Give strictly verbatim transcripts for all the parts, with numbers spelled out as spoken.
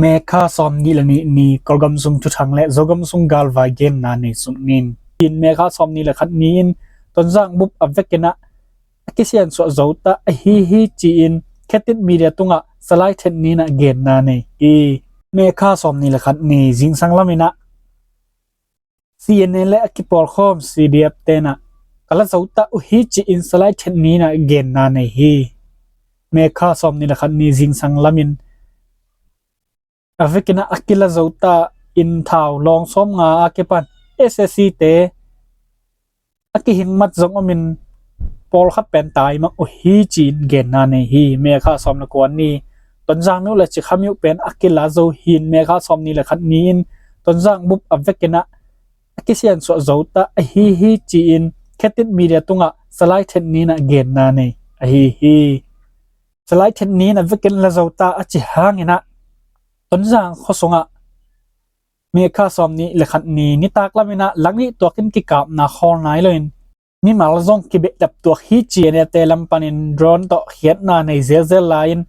May kha sawm nih le nih ni Kawlgam sung thuthang le Zogam sung galvai genna nei suk ning. Hin May kha sawm nih le khat ni-in Tonzang bup a vekin ah a kisiansuah zo ta ahi hi ci-in Khetit Media tungah Salai Then Ni in ah genna nei hi. May kha sawm nih le khat ni zingsang lamin ah C N A le a kipawlkhawm C D F te'n ah ka la zo ta uh hi ci-in Salai Then Ni in ah genna nei hi. May kha sawm nih le khat ni zingsang lamin a vekin ah a kila zo ta in thau lawng sawmnga a kipan S A C te a kihing mat zong omin pawlkhat pen tai mang uh hi ci-in genna nei hi. May kha sawm le kua ni Tonzang miuh le Cikha miuh pen a kila zo hin May kha sawm nih le khat ni-in Tonzang bup a vekin ah a kisiansuah zo ta ahi hi ci-in Khetit Media tungah Salai Then Ni in ah genna nei ahi hi. Salai Then Ni in a vekin la zo ta a ci hangin ah Tonzang khua sungah May kha sawm nih le khat ni nitak lamin ah lang nih tuakin kikapna khawl nai loin mimal zong kibehlap tuak hi ci-in a te lam panin drone tawh khiatna nei zelzel lai-in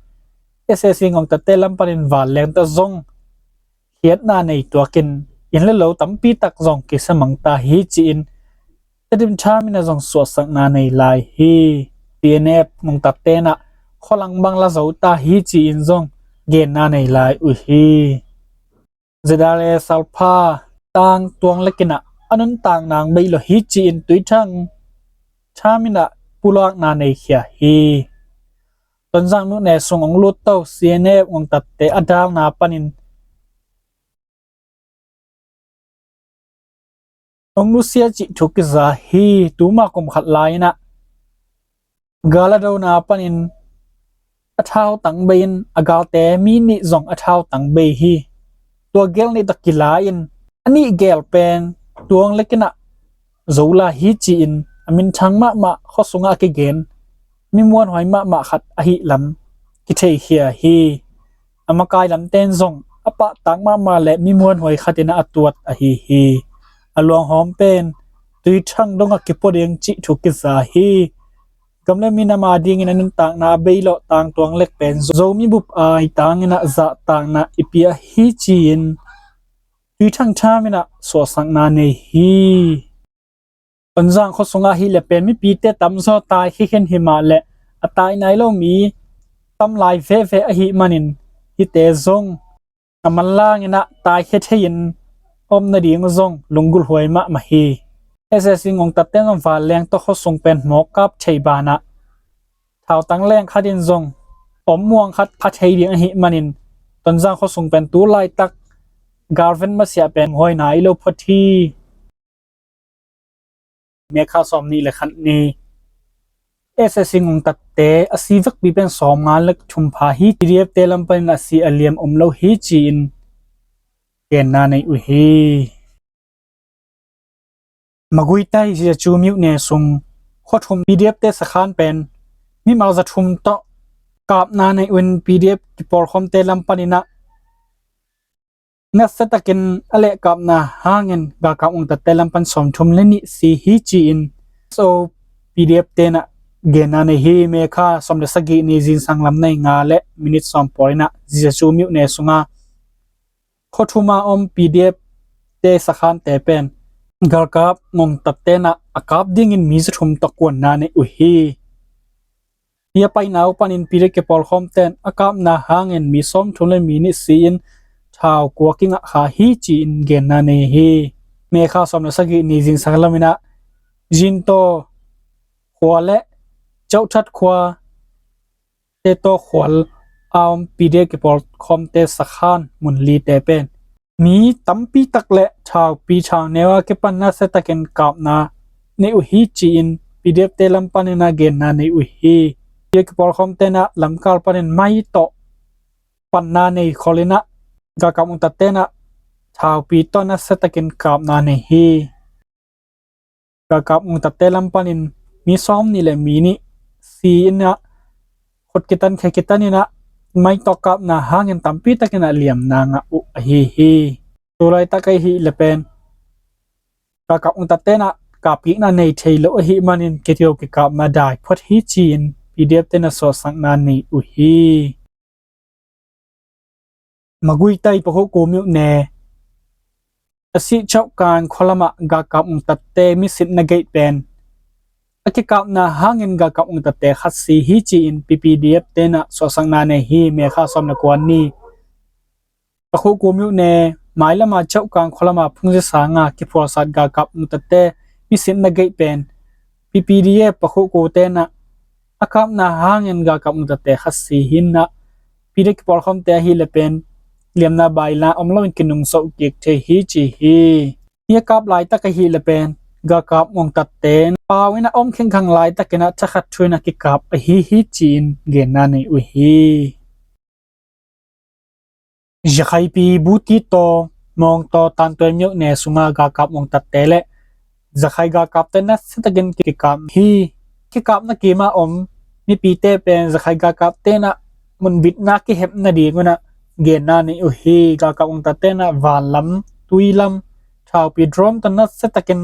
S A C ngongtatte lam panin vanleng tawh zong khiatna nei tuakin inn le lo tampi tak zong kisa mang ta hi ci-in Tedim Tham in ah zong suahsakna nei lai hi. T N F ngongtatte'n ah khualang bang la zo ta hi ci-in zong genna nei lai uh hi. Zedale Salpha tang tuang lekin ah a nuntak nang bei lo hi ci-in Tuithang Tham in ah pulakna nei khia hi. Tonzang miuh ne sung ong lut to C N F ngongtatte a dalna panin ong nusia cih thu kiza hi. Tuma kum khat lai-in ah gal a dona panin a thau tang bei-in a galte mi nih zong a thau tang bei hi. Tua gel nih tawh kila-in a nih gel pen tuang lekin ah zo lai hi ci-in a minthang mahmah khua sungah a kigen mi muanhuai mahmah khat ahih lam kitheikhia hi. A makai lamte'n zong a pahtak mahmah le mi muanhuai khatin ah a tuat ahi hi. A luanghawm pen Tuithang dongah kipua ding cih thu kiza hi. Gam le minam adingin a nuntakna a bei lawh tang tuang lek pen Zomi bup aitangin ah zahtakna i pia hi ci-in Tuithang Tham in ah suahsakna nei hi. Tonzang khua sungah ahih leh pen mipite tamzaw taikhia khin hi mah leh a tai nai lo mi tam lai veve ahih manin hihte zong a manlangin ah taikhia thei-in om nading uh zong lunggulhhuai mahmah hi. S A C ngongtatte in vanleng tawh khua sung pen mawk kap thei banah thautang leng khatin zong om muang khat kha thei ding ahih manin Tonzang khua sung pen tu laitak galven masiah pen huaina i lo phot hi. May kha sawm nih le khat ni S A C ngongtatte a si vekpi pen sawmnga le thum pha hi. P D F te lam panin a si a liam om lo hi ci-in genna nei uh hi. Maguitai Ziacu miuh ne sung khua thum P D F te sakhan pen mimal za thum tawh kapna nei uh in P D F kipawlkhawmte lam panin ah nasia takin a lehkapna hangin galkap ngongtatte lam pan sawmthum le nih si hi ci-in S O P D F te'n ah genna nei hi. May kha sawm le sagih ni zingsang lam nai nga le minit sawm pawl in ah Ziacu miuh ne sunga khua thuma om P D F te sakhante pen galkap ngongtatte in ah a kap dingin mi za thum tawh kuanna nei uh hi. Hi a paina uh panin P D F kipawlkhawmte in a kapna hangin mi sawmthum le mi nih si-in thau kua kingah kha hi ci-in genna nei hi. May kha sawm le sagih ni zingsang lamin ah Zintaw khua le Cauhthat khua, Tetaw khua a om P D F kipawlkhawmte sakhan mun lite pen mi tampi tak le thaupi thauneu a kipan nasia takin kapna nei uh hi ci-in P D F te lam panin ah genna nei uh hi. P D F kipawlkhawmte in ah lamkal panin mai tawh panna nei khol in ah galkap ngongtatte in ah thaupi tawh nasia takin kapna nei hi. Galkap ngongtatte lam panin mi sawm nih le mi nih si in ah khut kitan khe kitan in ah mai tawh kapna hangin tampi takin ah liamna ngah uh ahi hi. Tu laitak ahih leh pen galkap ngongtatte in ah kapkikna nei thei lo ahih manin kitio kikapna dai phot hi ci-in P D F te'n ah suahsakna nei uh hi. Maguitai Pakhuku myone a sih Chaukan khua lamah galkap ungtatte misit na geih pen a kikapna hangin galkap ungtatte khat si hi ci-in P P D F tenah suahsakna nei hi. Mekha sawm le kua ni. Pakhuku myone mailama Chaukan khua lama phungzi sanga kiphualsat galkap ungtatte misit na geih pen P P D F Pakhuku tenah a kapna hangin galkap ungtatte khat si hinah P D F kipawlkhawmte ahih le pen liamna baina om loin kinungsoh kik thei hi ci hi. Hi a kap laitak ahih le pen galkap ungtatte pau inah om khengkhang laitakinah thakhat thu inah kikap ahi hi ci-in genna nei uh hi. Zakhaipi Buti taw Mawngtaw Tantuai myone sunga galkap ungtatte le Zakhai galkapte nasia takin kikap hi. Kikapna kima om mipite pen Zakhai galkap tenah munbitna kihepna dingunah genna nei uh hi. Galkap ungtat tenah vanlam, tuilam, thaupi drone tawh nasia takin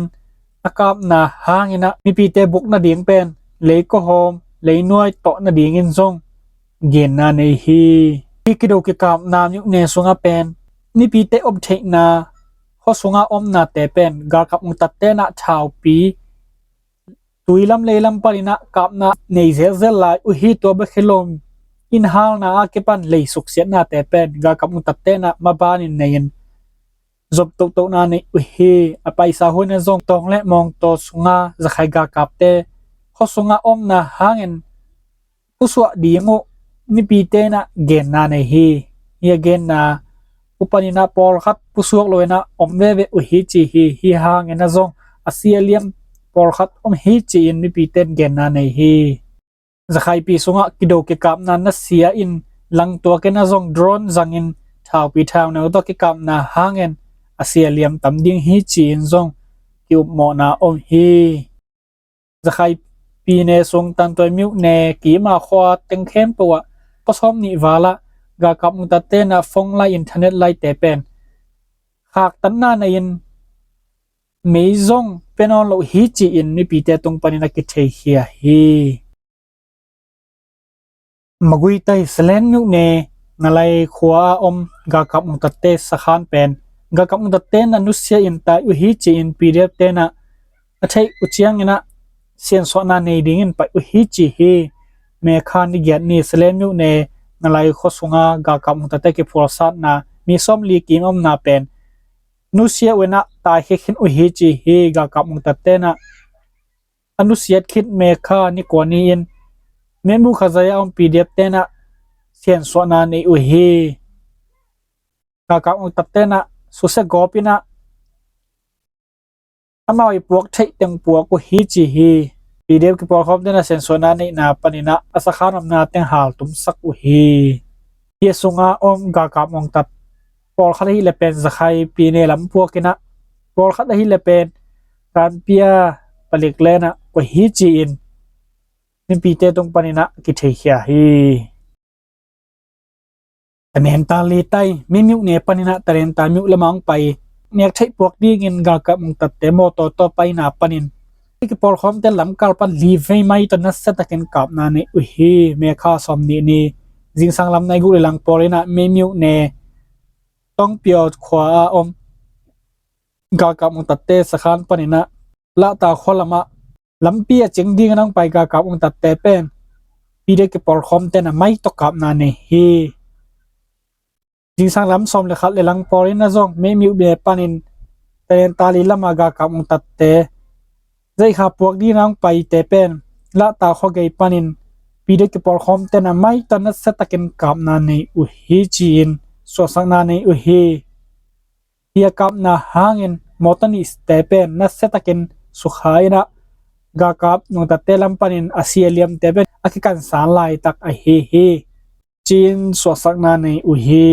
a kapna hanginah mipite bukna ding pen leikohawm, leinuai tawh nadingin zong genna nei hi. Hi kido kikapna myone sunga pen mipite om theihna khua sunga omnate pen galkap ungtat tenah thaupi tuilam leilam paninah kapna nei zelzel lai uh hi. Tua bek hi lo in halna a kipan lei suksiatnate pen galkap ungtat tenah mabanin nei-in zop tohtohna nei uh hi. A paisa hunin zong Tawng le Mawngtaw sunga Zakhai galkapte khua sunga omna hangin pusuah ding uh mipite inah genna nei hi. Hi a genna uh paninah pawlkhat pusuak loinah om veve uh hi ci hi. Hi hanginah zong a si a liam pawlkhat om hi ci-in mipite in genna nei hi. Zakhaipi sungah kido kikapna nasia in langtuakinah zong drone zangin thaupi thauneu tawh kikapna hangin a si a liam tam ding hi ci-in zong ki-upmawhna om hi. Zakhaipi ne sung Tantuai myone kima khua teng khempeuh ah khua sawm nih valah galkap ungtat tenah phone line, internet line te pen khaktanna nei-in mei zong pia nawn loh hi ci-in mipite tung panin a kitheikhia hi. Maguitai Salen myone Ngalai khua a om galkap ungtatte sakhan pen galkap ungtatte na nusia in tai uh hi ci-in P D F tenah a theih uh cianginah siansuahna nei dingin pai uh hi ci hi. Mekha ni giat ni Salen myone Ngalai khua sunga galkap ungtatte kiphualsatna mi sawmli kim omna pen nusia uh inah taikhia khin uh hi ci hi. Galkap ungtat tenah a nusiat khit Mekha ni kua ni-in Metmu Khazaia om P D F tenah siansuahna nei uh hi. Galkap ungtat tenah susia gawp inah amau i puak theih teng puak uh hi ci hi. P D F kipawlkhawm tenah siansuahna neihna paninah a sakhan omna teng haltumsak uh hi. Hi a sunga om galkap ungtat pawlkhat ahih le pen Zakhaipi ne lam puakinah pawlkhat ahih le pen Kanpia palik lenah kua hi ci-in mipite tung paninah kitheikhia hi. Talenta li tai, Metmyuk ne paninah Talenta myuk lamah hong pai nek theih puak dingin galkap ungtatte mawtaw tawh paina panin kipawlkhawmte lamkal pan li vei mai tawh nasia takin kapna nei uh hi. Mekha sawm nih ni zingsang lam nai guk le lang pawl inah Metmyuk ne Tongpio khua a om galkap ungtatte sakhan paninah Lahta khua lamah lampi a cing dingin hong pai galkap ungtatte pen P D F kipawlkhawmte na mai tawh kapna nei hi. Zingsang lam sawm le khat le lang pawl inah zong Metmyuk ne panin Talenta li lama galkap ungtatte zeikha puak dingin hong paite pen Lahta khua gei panin P D F kipawlkhawmte na mai tawh nasia takin kapna nei uh hi ci-in suahsakna nei uh hi. Hi a kapna hangin mawtaw nihte pen nasia takin sukha inah galkap ungtatte lam panin a si a liamte pen a kikansan laitak ahi hi ci-in suahsakna nei uh hi.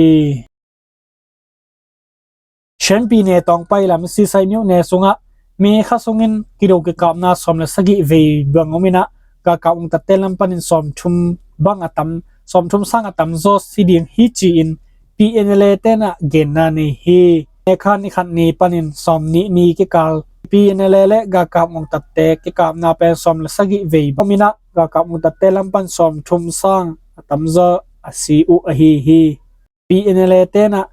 Shanpi ne Tawngpai lam Sisai myuk ne sungah Mekha sungin kido kikapna sawm le sagih vei bang om inah galkap ungtatte lam panin sawmthum bang a tam, sawmthum sang a tamzaw si ding hi ci-in P N L A tenah genna nei hi. Mekha ni khat ni panin sawm nih ni kikal P N L A le galkap ungtatte kikapna pen sawm le sagih vei bang om inah galkap ungtatte lam pan sawmthum sang a tamzaw a si uh ahi hi. P N L A tenah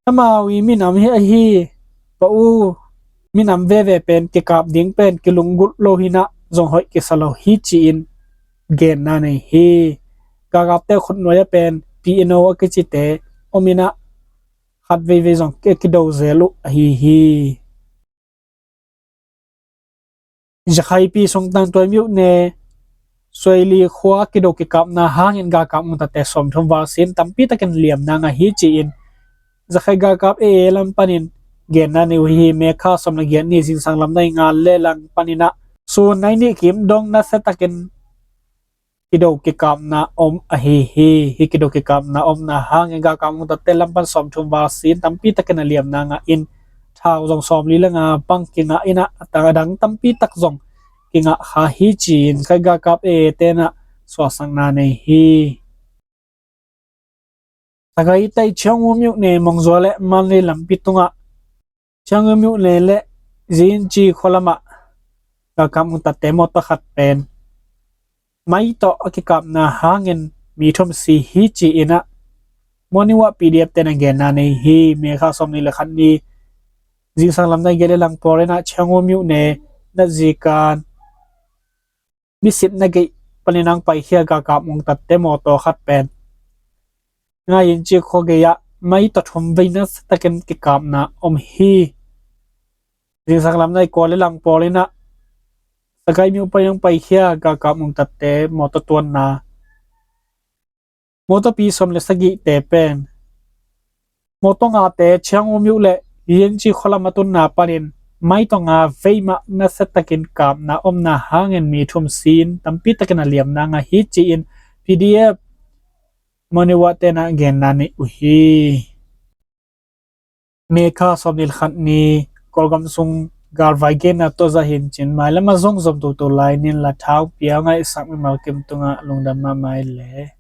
amau i minam hi ahi, pa u, minam veve pen kikap ding pen kilunggulh lo hinah zong hoih kisa lo hi ci-in genna nei hi. Galkapte khutnuai a pen P N O a kicite om inah khat veivei zong kido zel uh ahi hi. Jakhaipi sungtang tuai miuh ne Suaili khua kido kikapna hangin galkap ngungtatte sawmthum val sin tampi takin liamna ngah hi ci-in Jakhai galkap A A lam panin genna nei uh hi. Mekha sawm le giat ni zingsang lam nai nga le lang paninah sun nai nih kim dong nasia takin kido kikapna om ahi hi. Hi kido kikapna omna hangin galkap ngungtatte lam pan sawmthum val sin tampi takin a liamna ngah in thau zong sawmli le nga bang kingah inah a dang tampi tak zong kingah kha hi ci-in Jakhai galkap A A tenah suahsakna nei hi. Sagaing taih Chiang Mai miuh ne Mongzua le Mandalay lampi tungah Chiang Mai miuh ne le Zinci khualamah galkap ngungtatte mawtaw khat pen mai tawh a kikapna hangin mi thum si hi ci-inah Monywa P D F tenah genna nei hi. Mekha sawmni le khat ni zingsang lam nai giat le lang pawl inah Chiang Mai miuh ne Nazikan misit na geih paninang paikhia galkap ngungtatte mawtaw khat pen ngai in ci khua gei-ah mai tawh thum vei nasia takin kikapna om hi. Zingsang lam nai kua le lang pawl inah Sagaing miuh paninang paikhia galkap ngungtatte mawtaw tuanna mawtawpi sawm le sagihte pen mawtaw ngate Chiang Mai miuh le Zinci khualam a tunna panin mai tawh nga vei mah nasia takin kapna omna hangin mi thum sin tampi takin a liamna ngah hi ci-in P D F Monywa tenah genna nei uh hi. Mekha sawmni le khat ni Kawlgam sung galvai genna tawh zah hi in cin mailam a zong zom toto lai nin la thau pia ngaihsak mimal kim tungah lungdam mahmah le